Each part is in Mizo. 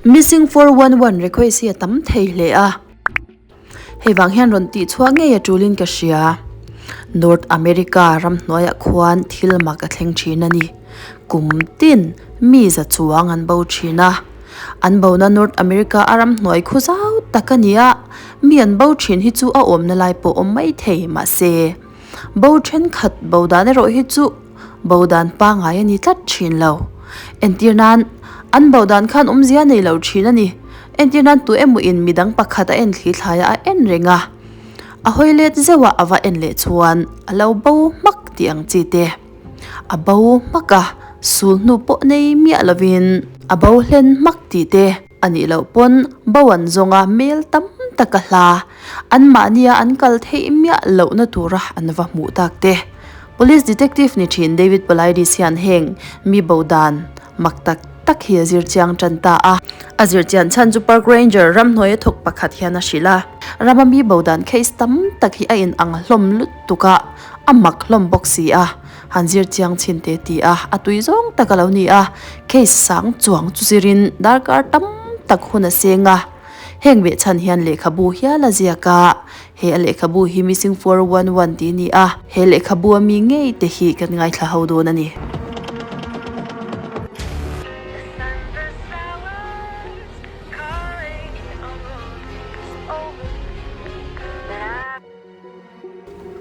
Missing 411 request hi a tam thei hle a. Hei vang hian rawn tih chhuah ngei a tulin ka hria. North America ramhnuaiah khuan thil mak a thleng thin a ni. Kum tin mi za chuang an bo thin a. An bona North America a ramhnuai khu zau tak a ni a, mi an bo thin hi chu a awmna lai pawh awm mai thei mahse bo thenkhat bo dan erawh hi chu bo dan pangngai a ni tlat thin lo. Entir nan, an bo dan khan awmzia nei lo thin a ni. Entir nan tu emaw in midang pakhat a en thli thlai a a en reng a. A hawi let zeuh a a va en leh chuan a lo bo hmak tih ang chi te. A bo hmak a, sul hnu pawh nei miah lovin a bo hlen hmak tih te a nih loh pawn bo an zawng a mel tam tak a hla. Anmahnia an kal theih miah lohna tura an va hmuh tak te. Police detective ni thin David Paulides hian heng mi bo dan mak tak tak hi a zir chiang tan ta a. A zir chian chhan chu Park Ranger ramhnuaia thawk pakhat hian a hrilh a. Rama mi bo dan case tam tak hi a in ang hlawm lutuk a, a mak hlawm bawk si a. Han zir chiang chhin te ti a, a tui zawng tak a lo ni a. Case sang chuang chu zirin darkar tam tak hun a seng a. Heng veh chhan hian lehkhabu hial a ziak a, he a lehkhabu hi Missing 411 tih a ni a, he lehkhabu a mi ngei te hi kan ngaithla ho dawn a ni.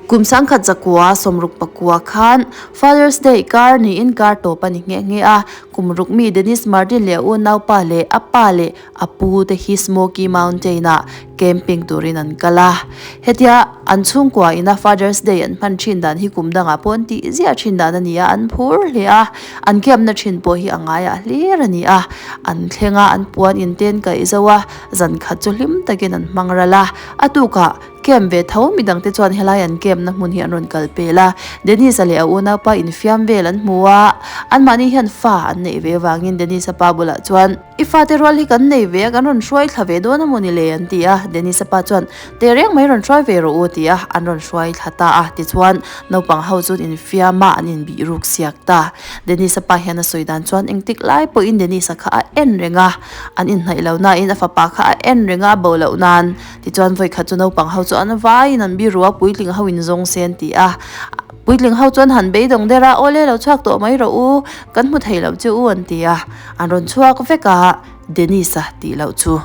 Kum sangkhat zakua sawmruk pakua khan Father's Day kar niin kar tawp a ni nghe nghe a. Kum ruk mi Dennis Martin leh a unaupa leh a pa leh a pu te hi Smoky Mountain ah camping turin an kal a. Hetia an chhungkua ina Father's Day an hman thin dan hi kum dangah pawh an tih ziah thin dan a ni a, an phur hle a. An camp na thin pawh hi a ngaiah hlir a ni a. An thleng a, an puan in te an kaih zo a, zan khat chu hlim takin an hmang ral a. A tukah Camp ve tho midang te chuan helai an camp na hmun hi an rawn kal pel a, Dennis-a leh a unaupa infiam vel an hmu a, anmahni hian fa an neih ve avangin Dennis-a pa bulah chuan, I fate rual hi kan nei ve a, kan rawn hruai thla ve dawn amaw ni le? an ti a, Dennis-a pa chuan, Teh reng mai rawn hruai ve rawh u ti a, an rawn hruai thla ta a, tichuan naupang ho chu an infiam a, an inbih ruk siak ta. Dennis-a pa hian a sawi dan chuan engtik lai pawhin Dennis-a kha a en reng a, an inhnaih lo nain a fapa kha a en reng a, bo loh nan. Tichuan vawi khat chu naupang ho chu an vaiin an biru a, puitling ho in zawng se an ti a. Puitling ho chuan han beidawng der a, Awle lo chhuak tawh mai rawh u, kan hmu thei lo che u an ti a. An rawn chhuak vek a, Dennis-a tih loh chu.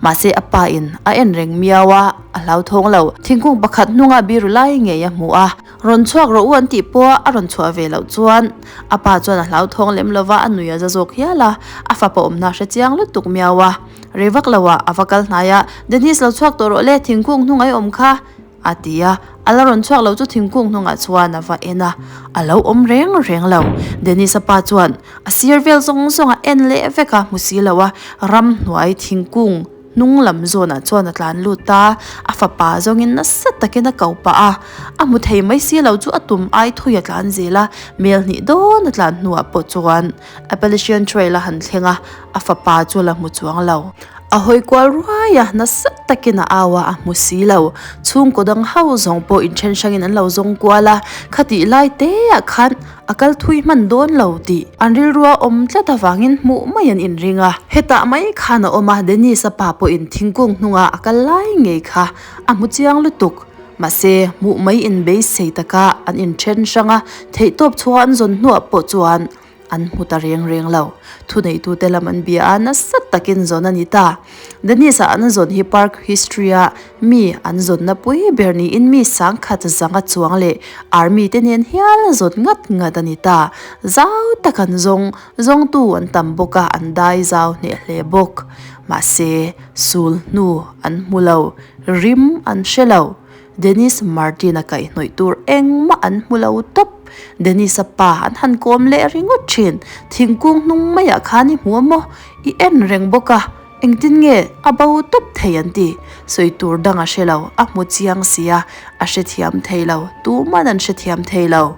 Mahse a pa in a en reng miau a, a hlauthawng lo. Thingkung pakhat hnunga biru lai ngei a hmu a. Rawn chhuak rawh u an tih pawh a rawn chhuah ve loh chuan a pa chuan a hlauthawng lem lova a nui a za zawk hial a, a fapa awmna hre chiang lutuk miau a. Rei vak lo ah a va kal hnai a, Denise lo chhuak tawh rawh le, thingkung hnung ai awm kha a ti a, a la rawn chhuak lo chu thingkung hnungah chuan a va en a, a lo awm reng reng lo. Denise a pa chuan a sir vel zawng zawng a en leh vek a, hmu si lo a, ramhnuai thingkung hnung lam zawnah chuan a tlan lut a, a fapa zawngin nasa takin a ko pah a, a hmu thei mai si lo chu a tum ai thui a tlan zel a, mel hnih dawn a tlan hnuah pawh chuan Appalachian Trail a han thleng a, a fapa chu la hmu chuang lo. A hawi kual ruai a, nasa takin a au a, a hmu si lo. Chhungkaw dang ho zawng pawh inthen hrangin an lo zawng kual a, khatih lai teah khan a kal thui hman dawn lo tih an rilrua awm tlat avangin hmuh mai an inring a. Hetah mai khan a awm a, Dennis-a pa pawhin thingkung hnungah a kal lai ngei kha a hmu chiang lutuk. Mahse, hmuh mai inbeisei taka an inthen hrang a, theihtawp chhuah an zawn hnuah pawh chuan An hmu ta reng reng lo. Thuneitute lam an bia a, nasa takin zawn a ni ta. Dennis-a an zawn hi park history-a mi an zawnna pui ber niin mi sangkhat zanga chuang leh army te nen hial zawn ngat ngat a ni ta. Zau tak an zawng, zawngtu an tam bawk a, an dai zau hneh hle bawk. Mahse, sul hnu an hmu lo, rim an hre lo. Dennis Martin-a kaihhnawih tur engmah an hmu lo tawp. Dennis-a pa an han kawm leh ringawt thin. Thingkung hnung maiah khan i hmu a maw? I en reng bawk a, engtin nge a bo tawp thei an ti. Sawi tur dang a hre lo, a hmu chiang si a, a hrethiam thei lo, tuman an hrethiam thei lo.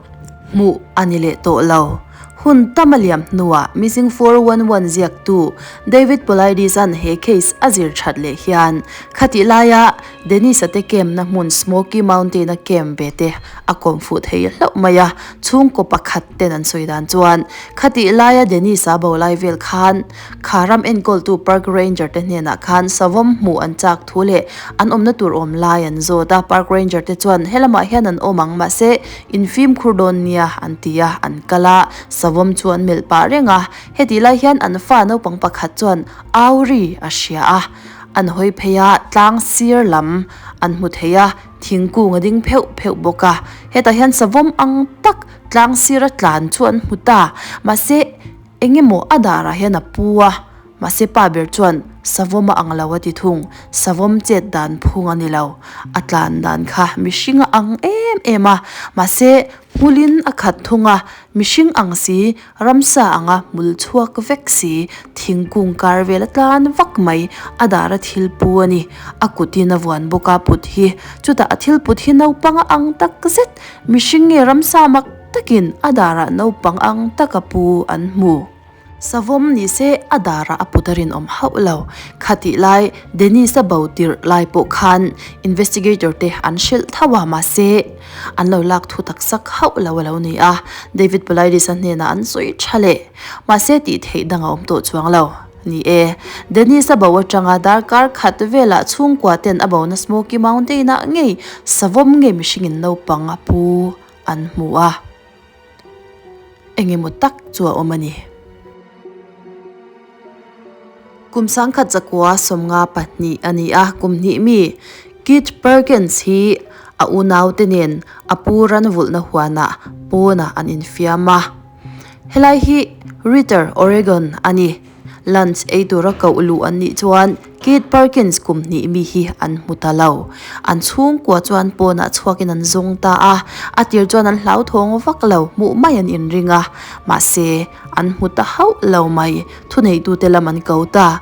Hmuh a ni leh tawh lo. Hun tam a liam hnuah Missing 411 ziaktu David Paulides-a'n he case a zir that leh hian khatih laia Dennis-a te camp-na hmun Smoky Mountain-a camp ve te a kawm fuh thei hlauh mai a, chhungkaw pakhat ten an sawi dan chuan khatih laia Dennis-a bo lai vel khan kha ram enkawltu park ranger te hnenah khan savawm hmuh an chak thu leh an awmna tur awm lai an zawt a, park ranger te chuan helamah hian an awm ang mahse In fimkhur dawn nia an ti a, an kal a, savawm chu an melh pah reng a. Hetih lai hian an fa naupang pakhat chuan au ri a hria a, an hawi phei a, tlang sir lam an hmu thei a, thingkung a ding pheuh pheuh bawk a. Hetah hian savawm ang tak tlang sira tlan chu an hmu ta, mahse eng emaw a darah hian a pu a. Mahse pa ber chuan Savawm a ang lo a ti thung, Savawm chet dan phung a ni lo. A tlan dan kha mihring a ang em em a, mahse hmulin a khat thung a, mihring ang si, ramsa anga hmul chhuak vek si, thingkung kar vel a tlan vak mai, a dar a thil pu a ni. A kutin a vuan bawk a put hi, chutah a thil put hi naupang a ang tak zet, mihring nge ramsa mak takin a darah naupang ang taka pu an hmu. Savawm ni se a darah a put a rinawm hauh lo. Khatih lai Dennis-a bo tirh lai pawh khan investigator te an hrilh tho a, mahse an lo lak thu tak sak hauh lo a lo ni a, David Paulides-a hnenah an sawi tha leh. Mahse tih theih dang a awm tawh chuang lo. Ni e, Dennis-a bo atanga darkar khat velah chhungkua ten a bona Smoky Mountain-ah ngei savawm ngei mihringin naupang a pu an hmu a. Engemaw tak chu a awm a ni. Kum sangkhat zakua 52 a ni a, kum hnih mi Keith Perkins hi a unaute nen a pu ran vulhna huanah pawnah an infiam a. Helai hi Ritter, Oregon a ni. Lunch ei tura koh luh an nih chuan Keith Perkins kum hnih mi hi an hmu ta lo. An chhungkua chuan pawnah chhuakin an zawng ta a, a tir chuan an hlauthawng vak lo, hmuh mai an inring a. Mahse, an hmu ta hauh lo mai, thuneitute lam an ko ta.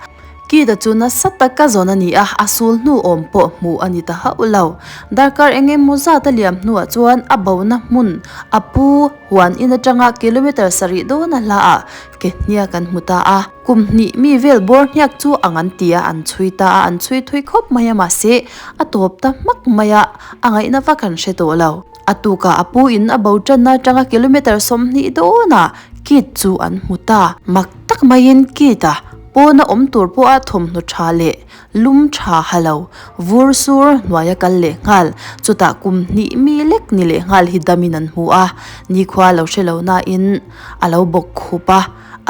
Keith-a chu nasa taka zawn a ni a, a sul hnu awm pawh hmuh a ni ta hauh lo. Darkar eng emaw zat a liam hnuah chuan a bona hmun a pu huan in atanga kilometre sarih dawn a hla ah Ke hniak an hmu ta a, kum hnih mi vel bawr hniak chu ang an ti a, an chhui ta a, an chhui thui khawp mai a mahse a tawp ta hmak mai a, a ngaihna vak an hre tawh lo. A tukah a pu in a bo tanna atanga kilometre 20 dawnah Kit chu an hmu ta. Mak tak maiin Kit-a pawna awm tur pawha thawmhnaw tha leh lum tha ha lo, vur sur hnuaia kal leh nghal, chutah kum hnih mi lek ni leh nghal hi damin an hmu a, nikhua lo hre lo nain a lo bawk khup a,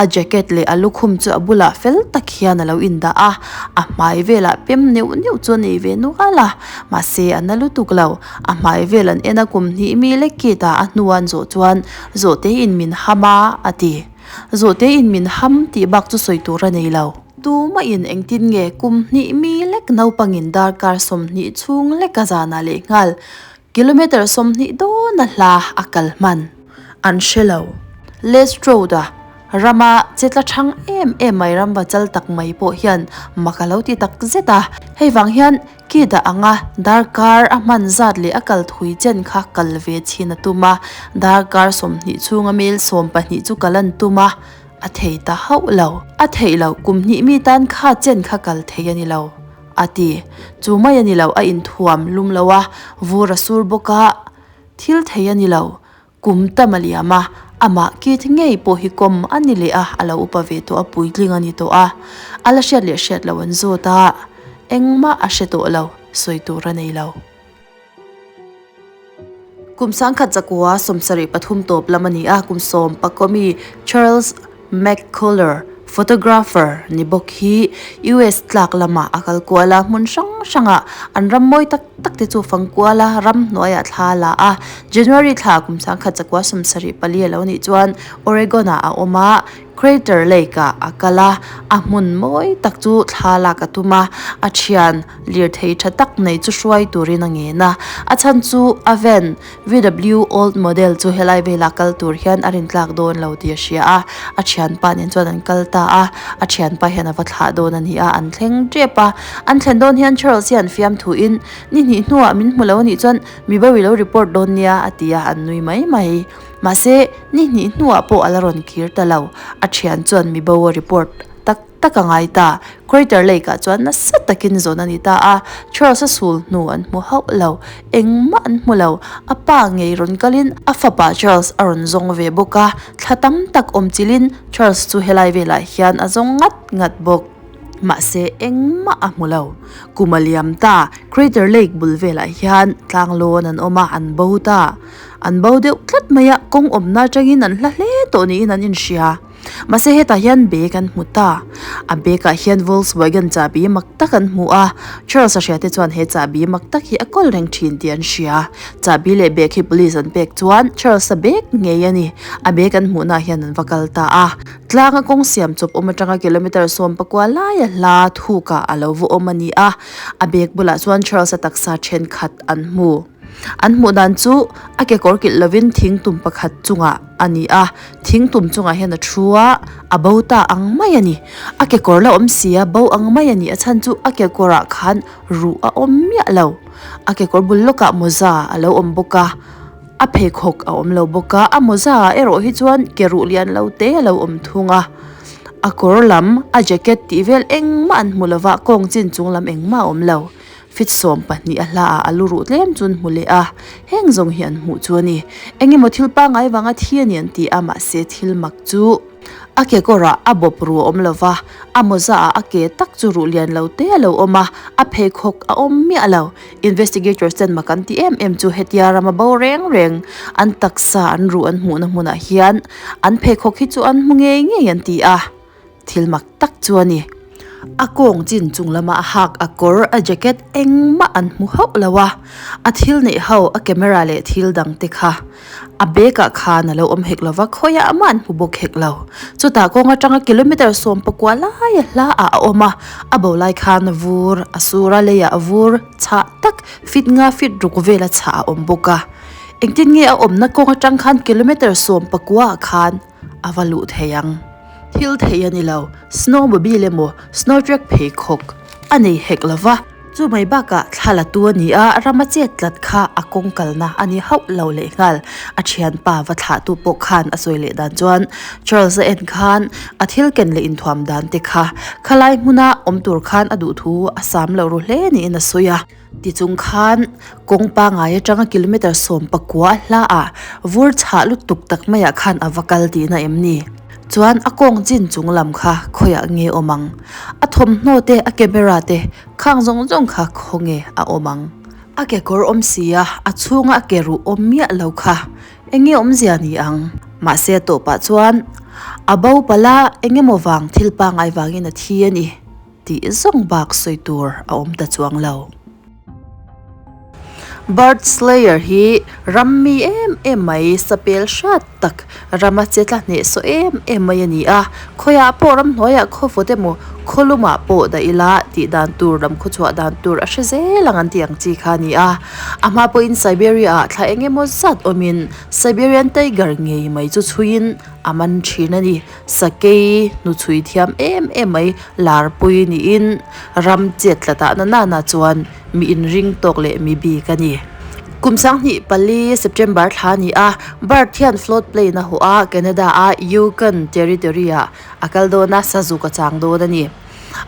a jacket leh a lukhum chu a bulah fel tak hian a lo indah a, a hmai velah pem neuh neuh chu a nei ve nual a, mahse a na lutuk lo, a hmai vel an en a kum hnih mi lek kit a, a hnu an zawh chuan zawhte in min ham a, a ti. Zawhte in min ham tih bak chu sawi tur a nei lo. Tumah in engtin nge kum hnih mi lek naupangin darkar 20 chhung leka zanah leh nghal kilometre 20 dawna hla a kal hman an hre lo. Lestrode-a rama che tla thang em em mai ramva chal tak mai pawh hian mak a lo ti tak zet a, hei vang hian Kid-a anga darkar a hman zat leh a kal thui chen kha kal ve chhin a tum a, darkar 20 chhunga mel 12 chu kal an tum a. A thei ta hauh lo. A theih loh, kum hnih mi tan kha chen kha kal thei a ni lo, a ti. Chu mai a ni lo, a inthuam lum lo a, vur a sur bawk a, thil thei a ni lo. Kum tam a liam a, amah Keith ngei pawh hi kawm a ni leh a, a lo upa ve tawh a, puitling a ni tawh a. A la hriat leh hriat loh an zawt a, engmah a hre tawh lo, sawi tur a nei lo. Kum 1973 tawp lam a ni a, kum sawm pakawmi Charles McCuller, photographer ni bawk hi US tlak lamah a kal kual a, hmun hrang hrangah an ram mawi tak tak te chu fang kual a, ram hnuaiah thla a la a. January thla kum 1974 a lo nih chuan Oregon-ah a awm a, Crater Lake-ah a kal a, a hmun mawi tak chu thla lak a tum a, a thian lirthei tha tak nei chu hruai turin a ngen a. A chhan chu a van VW old model chu helai velah kal tur hian a rintlak dawn lo tih a hria a, a thianpa nen chuan an kal ta a, a thianpa hian a va thlah dawn a ni a, an thleng tep a. An thlen dawn hian Charles hian fiamthuin, Ni hnih hnuah min hmu lo a nih chuan mi bo i lo report dawn nia a ti a, an nui mai mai. Mahse, ni hnih hnuah pawh a la rawn kir ta lo. A thian chuan mibo a report tak tak a ngai ta. Crater Lake ah chuan nasa takin zawn a ni ta a, Charles a sul hnu an hmu hauh lo. Engmah an hmu lo. A pa ngei rawn kalin a fapa Charles a rawn zawng ve bawk a, thla tam tak awm chilhin Charles chu helai velah hian a zawng ngat ngat bawk. Mahse engmah a hmu lo. Kum a liam ta, Crater Lake bul velah hian tlanglawn an awm a, an bo ta. An bo deuh tlat mai a, kawng awmna atangin an hla hle tawh niin an inhria. Mahse hetah hian bag an hmu ta. A bag ah hian Volkswagen chahbi mak tak an hmu a, Charles a hria te chuan he chahbi mak tak hi a kawl reng thin tih an hria. Chahbi leh bag hi police an pek chuan Charles a bag ngei a ni. A bag an hmuhna ah hian an va kal ta a. Tlanga kawng siam chawp awm atanga kilometre 14 laia hla thukah a lo va awm a ni a, a bag bulah chuan Charles a taksa thenkhat an hmu. An hmuh dan chu a kekawr kilh lovin thing tum pakhat chungah a ni a, thing tum chungah hian a thu a, a bo ta ang mai a ni. A kekawr la awm si a, bo ang mai a ni. A chhan chu a kekawrah khan ruh a awm miah lo. A kekawr bul lawkah mawza a lo awm bawk a. A pheikhawk a awm lo bawk a, a mawza ah erawh hi chuan ke ruh lian lo te a lo awm thung a. A kawr lam, a jacket tih vel engmah an hmu lo va, kawng chin chung lam engmah a awm lo. Fit 12 a hla ah a lu ruh tlem chu an hmu leh a, heng zawng hi an hmuh chu a ni. Eng emaw thil pangngai vanga thi a ni an ti a, mahse thil mak chu. A kekawrah a bawp ru a awm lo va, a mawza ah a ke tak chu ruh lian lo te a lo awm a, a pheikhawk a awm miah lo. Investigators ten mak an ti em em chu hetia rama bo reng reng an taksa an ruh an hmuhna hmunah hian an pheikhawk hi chu an hmu ngei ngei an ti a, thil mak tak chu a ni. A kawng chin chung lama a hak a kawr a jacket engmah an hmu hauh lo a, a thil neih ho a camera leh thil dang te kha a bag ah khan a lo awm hek lo va, khawiah mah an hmu bawk hek lo. Chutah kawng atanga kilometre 19 lai a hla ah a awm a, a bo lai khan vur a sur a leiah vur chhah tak feet nga feet ruk vel a chhah a awm bawk a. Engtin nge a awmna kawng atang khan kilometre 19 ah khan a va luh thei ang. Thil thei a ni lo, snowmobile emaw snow track pheikhawk a nei hek lo va. Chu mai bakah thla la tu a ni a, rama chet tlat kha a kawng kalna a ni hauh lo lehnghal. A thianpa va thlahtu pawh khan a sawi leh dan chuan Charles a en khan a thil ken leh inthuam dan te kha khalai hmuna awm tur khan a duhthu a sam lo ru hle niin a sawi a. Tichung khan kawng pangngai atanga kilometre 19 a hla ah vur chhah lutuk tak maiah khan a va kal tihna em ni? Chuan a kawng chin chung lam kha khawiah nge awm ang? A thawmhnaw te, a camera te khang zawng zawng kha khaw nge a awm ang? A kekawr awm si a, a chhunga a ke ruh awm miah lo kha eng nge awmzia ni ang? Mahse a tawpah chuan a bo palh a, eng emaw vang thil pangngai vangin a thi a ni. Tih zawng bak sawi tur a awm ta chuang lo. Bird Slayer hi ram mi em em mai, sapel hriat tak, rama che tla hnehsawh em em mai a ni a. Khawiah pawh ramhnuaiah khaw vawt emaw, khaw lumah pawh dah ila tih dan tur, ram khaw chhuah dan tur a hre zel ang an tih ang chi kha a ni a. A hma pawhin Siberia ah thla eng emaw zat awmin Siberian Tiger ngei mai chu chhuiin a man thin a ni. Sakei hnuchhui thiam em em mai larpui niin ram chet tla tahna nana chuan mi inring tawk leh mi bik a ni. Kum 2004 September thla a ni a, Bart hian float plane a hawh a, Canada a Yukon Territory ah a kal dawn a, sazuk a chang dawn a ni.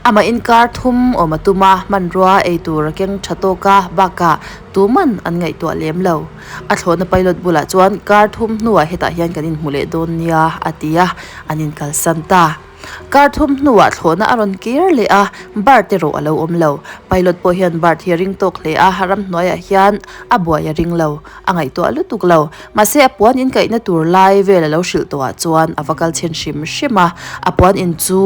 Amah inkar thum awm a tum a, hmanrua ei tur a keng tha tawk a, bakah tuman an ngaihtuah lem lo. A thlawhna pilot bulah chuan kar thum hnuah hetah hian kan inhmu leh dawn nia a ti a, an inkalsan ta. Kar thum hnuah thlawhna a rawn kir leh a, Bart erawh a lo awm lo. Pilot pawh hian Bart hi a ring tawk hle a, ramhnuaiah hian a buai a ring lo, a ngaihtuah lutuk lo. Mahse a puan in kaihna tur lai vel a lo hrilh tawhah chuan a va kal chhin hrim hrim a, a puan in chu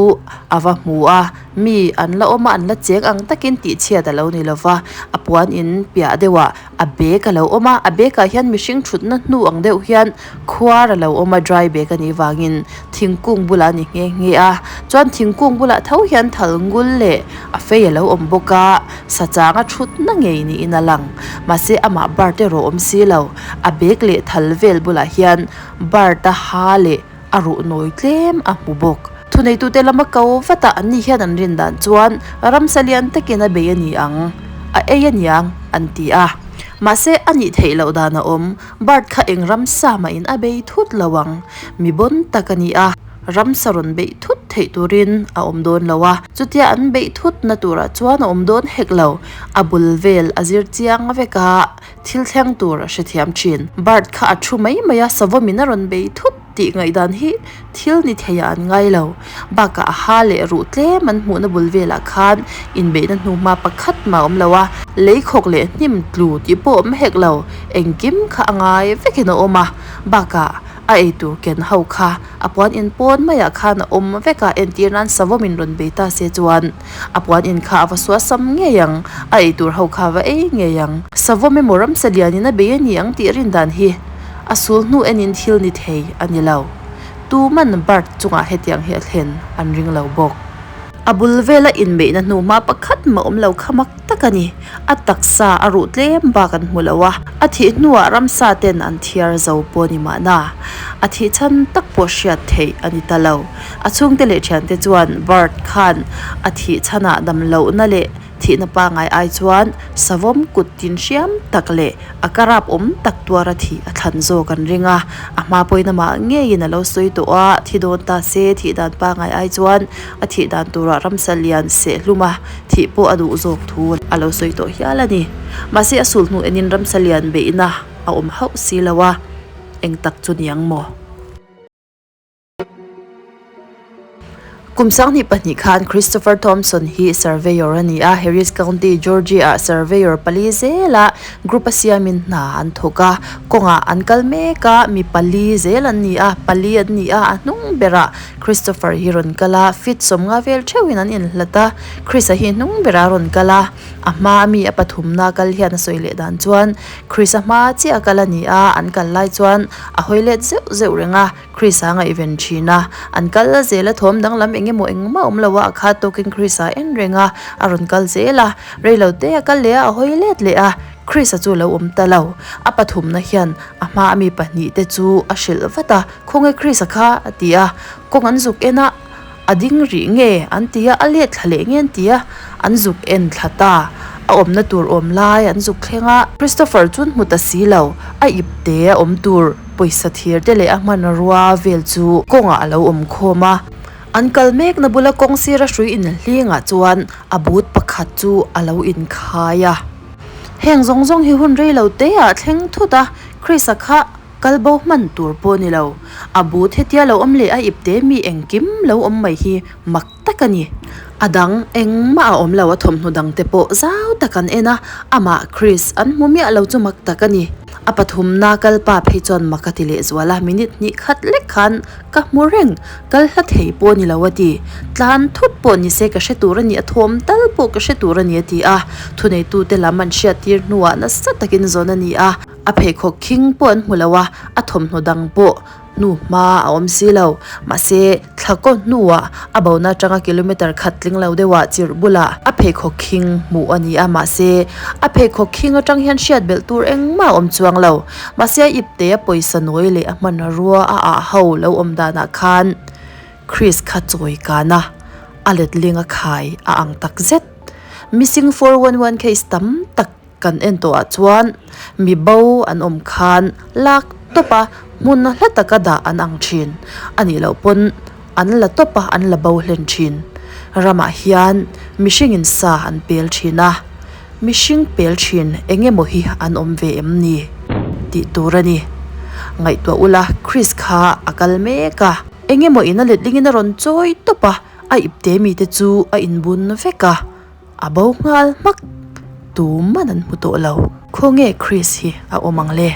a va hmu a, mi an la awm a, an la cheng ang takin tihchhiat a lo ni lo va, a puan in piah deuhah a bag a lo awm a, a bag ah hian mihring thutna hnu ang deuh hian khuar a lo awm a, dry bag a nih vangin thingkung bulah a ni nghe nghe a, chuan thingkung bulah tho hian thal ngul leh a fei a lo awm bawk a, sachang a thutna ngei niin a lang, mahse amah Bart erawh awm si lo, a bag leh thal vel bulah hian Bart a ha leh a ruh nawi tlem a hmu bawk. Thuneitute lama ko vat a, anni hian an rin dan chuan ramsa lian takin a bei a ni ang, a ei a niang an ti a. Mahse, a nih theih loh dan a awm. Bart kha eng ramsa mahin a bei thut lo ang. Mi bawn tak a ni a, ramsa rawn beih thut theih turin a awm dawn lo a. Chutia an beih thut na turah chuan a awm dawn hek lo. A bul vel a zir chiang vek a, thil thleng tur a hrethiam thin. Bart kha a thu mai mai a, savawmin a rawn bei thut tih ngaihdan hi thil ni theiah an ngai lo. Bakah a ha leh ruh tlem an hmuhna bul velah khan inbeihna hnuhma pakhat mah a awm lo a, lei khawk leh hnim tlu tih pawh a awm hek lo, engkim kha a ngai vekin a awm a. Bakah a eitur ken ho kha a puan in pawn maiah khan a awm vek a, entir nan savawm in rawn bei ta se chuan a puan in kha a va suasam ngei ang, a eitur ho kha a va ei ngei ang. Savawm emaw ramsa lianin a bei a ni ang tih rin dan hi a sul hnu enin thil ni thei a ni lo. Tuman Bart chungah hetiang hi a thlen an ring lo bawk. A bul vela inbeihna hnu hma pakhat mah awm lo kha mak tak a ni. A taksa a ruh tlem bak an hmu lo a, a thih hnuah ramsa ten an thiar zo pawh a ni mahna. A thih chhan tak pawh hriat theih a ni ta lo. A chhungte leh thiante chuan Bart khan a thih chhanah dam lohna leh Thihna pangai ai chuan savawm kut tin hriam tak leh a ka rap awm tak tuara thih a thlan zawk an ring a, a hma pawhin amah ngeiin a lo sawi tawh a, thi dawn ta se thih dan pangai ai chuan a thih dan turah ramsa lian seh hlum a, thih pawh a duh zawk thu a lo sawi tawh hial a ni. Mahse a sulhnu enin ramsa lian beihna a awm hauh si lo a, eng tak chu niang maw? Kum 2002 khan Christopher Thompson hi surveyor a ni a, Harris County, Georgia-ah surveyor pali zela group a siamin hna an thawk a. Kawngah an kal mek a, mi pali zel an ni a, pali an ni a, a hnung berah Christopher hi rawn kal a, feet 50 vel theuhin an inhlat a, Chris-a hi hnung berah a rawn kal a, a hma ami a pathumna kal hian a sawi leh dan chuan Chris-a hma chiah a kal a ni a, an kal lai chuan a hawi let zeuh zeuh reng a. Chris-a ngaihven thin a, an kal zel a thawm danglam eng emaw engmah awm lo a, a khat tawkin Chris-a en reng a, a rawn kal zel a, rei lo te a kal leh a, a hawi let leh a, Chris-a chu lo awm ta lo, a pathumna hian a hma ami pahnih te chu a hrilh vat a, Khawnge Chris-a kha? a ti a, kawng an zuk en a, a ding rih nge an ti a, a let thla leh nge an ti a, an zuk en thla ta, a awmna tur awm lai an zuk thleng a, Christopher chuan hmu ta si lo, a ip te a awm tur pawisa thir te leh a hmanrua vel chu kawngah a lo awm khawm a, an kal mekna bula kawng sira hrui inhlingah chuan a boot pakhat chu a lo inkhai a. Heng zawng zawng hi hun rei lo te ah thleng thut a, Chris-a kha Kal bo hman tur pawh ni lo. A but hetia lo awm leh a ipte mi engkim lo awm mai hi mak tak a ni. A dang engmah a awm lo a thawmhnaw dang te pawh zau tak an en a, amah Chris an hmu miah lo chu mak tak a ni. A pathumna kal pa phei chuan mak a ti leh zual a, minute hnih khat lek khan ka hmu reng, kal hla thei pawh ni lo a ti. Tlan thut pawh ni se ka hre tur a ni, a thawm tal pawh ka hre tur a ni a ti a. Thuneitute lam an hriattir hnuah nasa takin zawn a ni a. A pheikhawk khing pawh an hmu lo a, a thawmhnaw dang pawh hnu hma a awm si lo. Mahse, thla kaw hnuah a bona atanga kilometer khat tling lo deuhah chirh bulah a pheikhawk khing hmuh a ni a, mahse, a pheikhawk khing atang hian hriat belh tur engmah a awm chuang lo. Mahse, a ipte a pawisa nawi leh a hmanrua a ah ho lo awm danah khan Chris kha chawi kan a, a letling a khai a ang tak zet. Missing 411 case tam tak Kan en tawh ah chuan mi bo an awm khan lak tawp a hmun hla taka dah an ang thin a nih loh pawn an la tawp a an la bo hlen thin. Ramah hian mihring in sa an pel thin a, mihring pel thin eng emaw hi an awm ve em ni tih tur a ni. Ngaihtuah ula Chris kha a kal mek a, eng emaw in a letling in a rawn chawi tawp a, a ipte mite chu a inbun vek a. A bo nghal hmak, tuman an hmu tawh lo. Khawnge Chris hi a awm ang le?